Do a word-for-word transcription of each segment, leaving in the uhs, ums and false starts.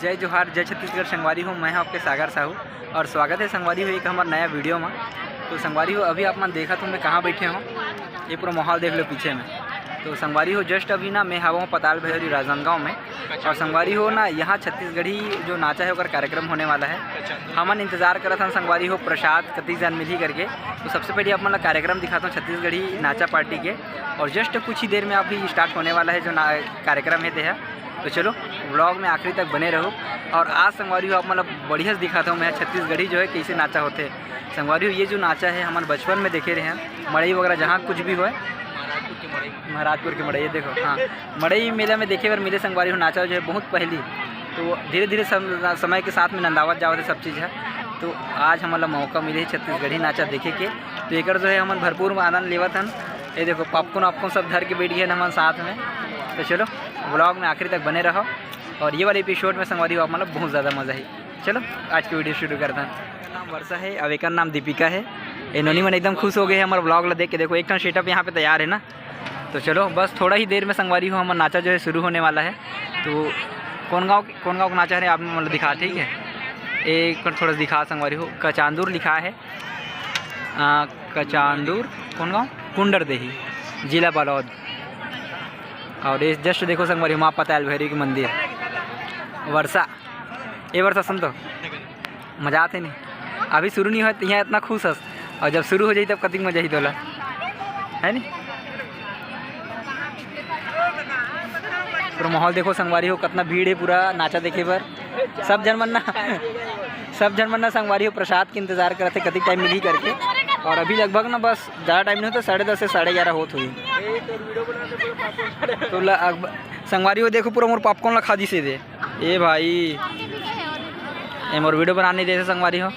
जय जोहार, जय छत्तीसगढ़ संगवारी हो, मैं हूं आपके सागर साहू और स्वागत है संगवारी हो एक हमर नया वीडियो में। तो संगवारी हो, अभी आप मन देखत हो मैं कहाँ बैठे हूँ, ये पूरा माहौल देख लो पीछे में। तो संगवारी हो, जस्ट अभी ना मैं हवा हूँ पताल भैरवी राजनांदगांव में। और संगवारी हो ना, यहाँ छत्तीसगढ़ी जो नाचा है ओकर कार्यक्रम होने वाला है। हमन इंतजार करत हन संगवारी हो प्रसाद कति जान मिलही करके। तो सबसे पहले आप मन ला कार्यक्रम दिखाता हूँ छत्तीसगढ़ी नाचा पार्टी के। और जस्ट कुछ ही देर में अभी स्टार्ट होने वाला है जो ना कार्यक्रम है तेहा। तो चलो, व्लॉग में आखिरी तक बने रहो। और आज संगवारी हो आप मतलब बढ़िया से दिखाता हूँ मैं छत्तीसगढ़ी जो है कैसे नाचा होते। संगवारी हो, ये जो नाचा है हमन बचपन में देखे रहे हैं, मड़ई वगैरह जहाँ कुछ भी होए, महाराजपुर के मड़ई, ये देखो, हाँ, मड़ई मेला में देखे बर मिले संगवारी हो नाचा जो है बहुत पहली। तो धीरे धीरे सम-, समय के साथ में नंदावत जावत है सब चीज़ है। तो आज हमन ला मौका मिले छत्तीसगढ़ी नाचा देखे के, तो एकर जो है हमन भरपूर आनंद लेवत हन। ये देखो, पॉपकॉर्न वॉपकॉर्न सब धर के बैठ गए हन हमन साथ में। तो चलो, व्लॉग में आखिरी तक बने रहो। और ये वाले एपिसोड में संगवारी हो आप मतलब बहुत ज़्यादा मज़ा है। चलो, आज की वीडियो शुरू करते हैं। नाम वर्षा है, अब एक नाम दीपिका है। ये नोनी मन एकदम खुश हो गए हैं हमारे व्लॉग ला देख के। देखो, एक ठन सेटअप यहाँ पे तैयार है ना। तो चलो, बस थोड़ा ही देर में संगवारी हो हमर नाचा जो है शुरू होने वाला है। तो कौन गाँव, कौन गाँव का नाचा है आप मतलब दिखा, ठीक है, एक बार थोड़ा दिखा संगवारी हो। कचांदूर लिखा है, आ, कचांदूर, कौन गाँव? कुंडर देही, जिला बालोद। और ये जस्ट देखो संगवारी हो, माँ पताल भैरवी के मंदिर। वर्षा, ए वर्षा सुन तो, मजा आते नहीं। अभी शुरू नहीं होय तो यहाँ इतना खुश हस, और जब शुरू हो जाई तब कतिक मजा ही तोला, है नी? पूरा माहौल देखो संगवारी हो, कितना भीड़ है पूरा नाचा देखे बर। सब झन मन ना, सब झन मन ना संगवारी हो प्रसाद के इंतजार करत हे, कतिक टाइम मिलही करके। और अभी लगभग ना बस ज़्यादा टाइम नहीं होता, साढ़े दस से साढ़े ग्यारह होत हुई। तो ल-, अग-, संगवारी हो देखो, पूरा मोर पॉपकॉर्न ला खा दिसे दे। ए भाई, ए मोर वीडियो बनाने देते संगवारी हो।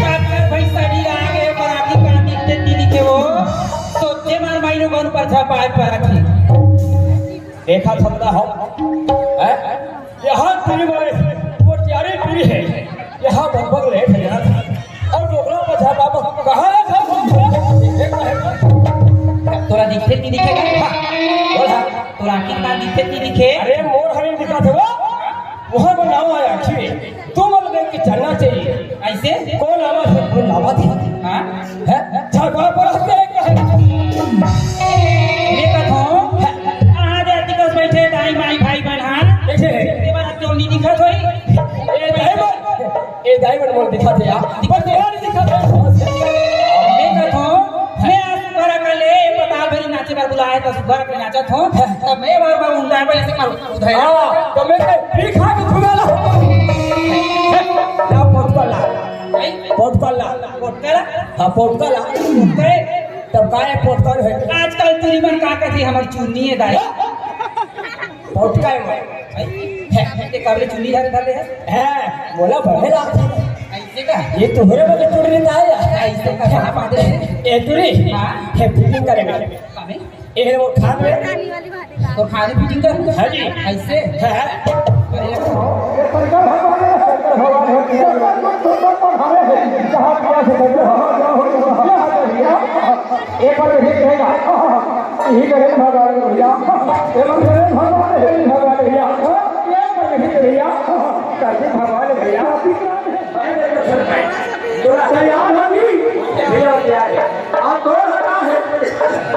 डॉक्टर भाई सड़ी आगे बराती का दिखते तीली के वो सोचे मार माइनो कौन परछा पाए परत ही। देखा थमदा हम, हैं? यहाँ पीढ़ी वाले, वो प्यारी पीढ़ी है, यहाँ बगबग लेट है यार। और डोकरा पछा बाबा कहाँ है था? तोरा दिखे ती दिखे का? हाँ, बोल हाँ। तोरा आखिर ना दिखे ती दिखे? अरे मोर हमें दिखा थे वो, वहाँ को नाम आया आखिर। तू मन देख के चलना चाहिए। ऐसे? कौन आवाज है? कौन आवाज है? हाँ? है? छापा पर हंसते हैं क्या? मैं कहता हूँ, आज आती कस बैठे दाई माई भाई बहन, हाँ? कैसे है? ये बात तो नहीं दिखत होई। ए दाई बहन, ए दाई बहन बोल दिखा दे यार। पर तेरा नहीं दिखा दे। मैं कहता हूँ, मैं आज तुम्हारा कल ए पताल भैरवी नाचे बर बुलाया था, सुबह के नाचा था, तब मैं बार बार उंडा पर ऐसे मारूं, उधर। हाँ, तो मैं कह, ठीक है, तो खुदा ला। ला, पोटका ला। नहीं? पोटका ला। पोटका ला? हाँ, पोटका ला। पोटका है? तब का है पोटका है? आजकल तुरी मन का कहती हमर चुन्नी है दाई। पोटका है वो। है, ते काबरे चुन्नी धरे धरे है? है, बोला भले ला। ऐसे का? ये तुम्हारे बगे चुन्नी नहीं है या? ऐसे का? हाँ, बात है। ए तुरी? हाँ? है फिटिंग करेगा। कामे? ए वो खान में। तो खाने फिटिंग कर। हाँ जी। ऐसे? है। अरे, ये शंकर भगवान है, शंकर भगवान है। जहाँ किया से शंकर भगवान, जहाँ हो, वहाँ। एक बार यही कहेगा, यही करेंगे भगवान भैया, एक बार करेंगे भगवान, यही भगवान भैया, एक बार यही भैया, करके भगवान भैया। तो तैयार होगी, भैया क्या है? आप दो हटा है,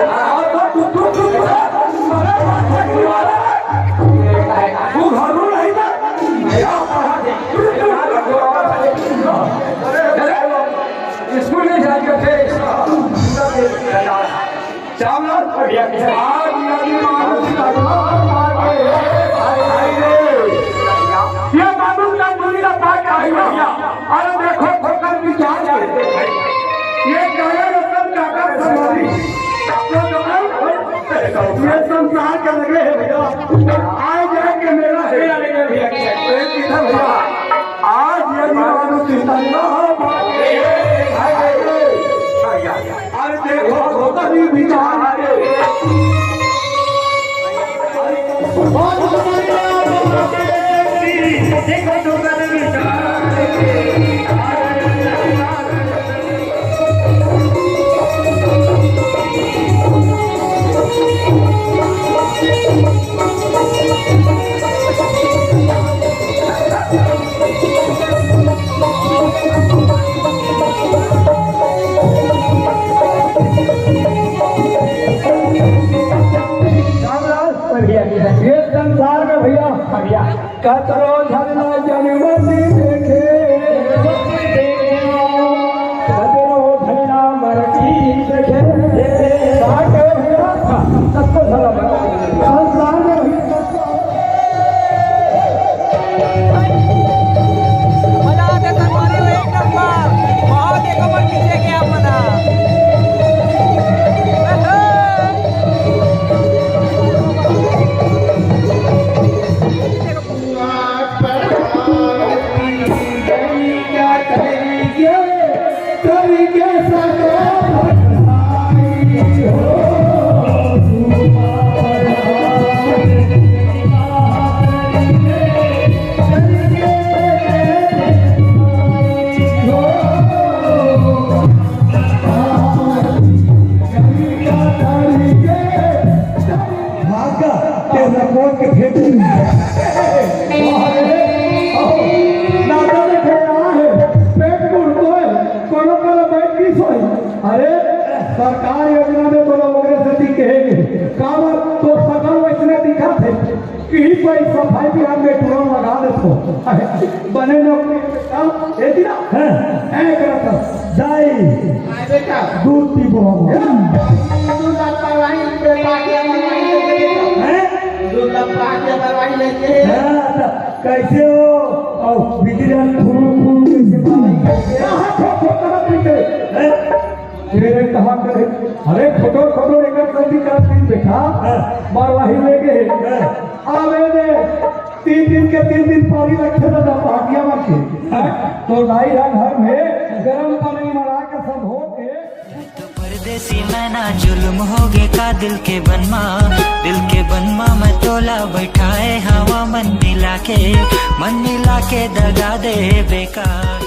आप दो टुक टुक टुक, अरे बात करने वाला है। तू घरू नहीं था, भैया पढ़ा दे। स्कूल नहीं जाके थे, चावल बढ़िया। आज नदी मानुष का भाई रे। ये मानुष का दूरी का पार का ही भैया। अरे देखो, ठोकर भी क्या है? ये गए रतन टाटा समाधि। तो जब ये संसार का लगे है भैया, आए जाए के मेला है। मेला लगे भैया। ए, किधर भैया? आज यदि मानो चिंता ना हो, अरे देखो, होता ही विचार है। देखो, होता ही विचार। राम राम। ये संसार में भैया, भैया, कतरो झन ला जन्म देखे, कतरो झन ला मरती देखे। का कहे भैया? सबको सलाम। संसार में भैया, सबको बना दे संगवारी हो, एक नंबर। बहुत एक नंबर खींचे के आप बना। भागा, तेरा कोट के फेंक दी। अरे, अहो, नाता देखे आ है, पेट मुड़ तो है, कोनो कोनो बैठ की सोई। अरे, सरकार योजना में बोला ओकरे सेती कहे के, काबर तो सकल वैसने दिखत हे। यही कोई सफाई भी हम मेट्रो लगा देथो। बने नौकरी का, ए दिना? हाँ। ए करत। दाई। आए बेटा। दूध पीबो हम। दूध अब पावाई, बेटा के मरवाई लेके। हैं? दूध अब पा के मरवाई लेके। हाँ, त कैसे हो? और बिजली फूल फूल कैसे पावाई? कहाँ खो खो करत रहिथे? हैं? मेरे कहा करे, अरे, खटोर, खटोर, एकर जल्दी कर, तीन बेटा, हाँ। मरवाही ले गए। हाँ। आवे दे, तीन दिन के तीन दिन पानी रखे दादा, पहाटिया मार के। हाँ। तो दाई हा घर में गरम पानी मरा के सब हो के। परदेसी मैना जुल्म हो गे का दिल के बनमा, दिल के बनमा मैं तोला बैठाए हवा मन मिला के, मन मिला के दगा दे बेकार।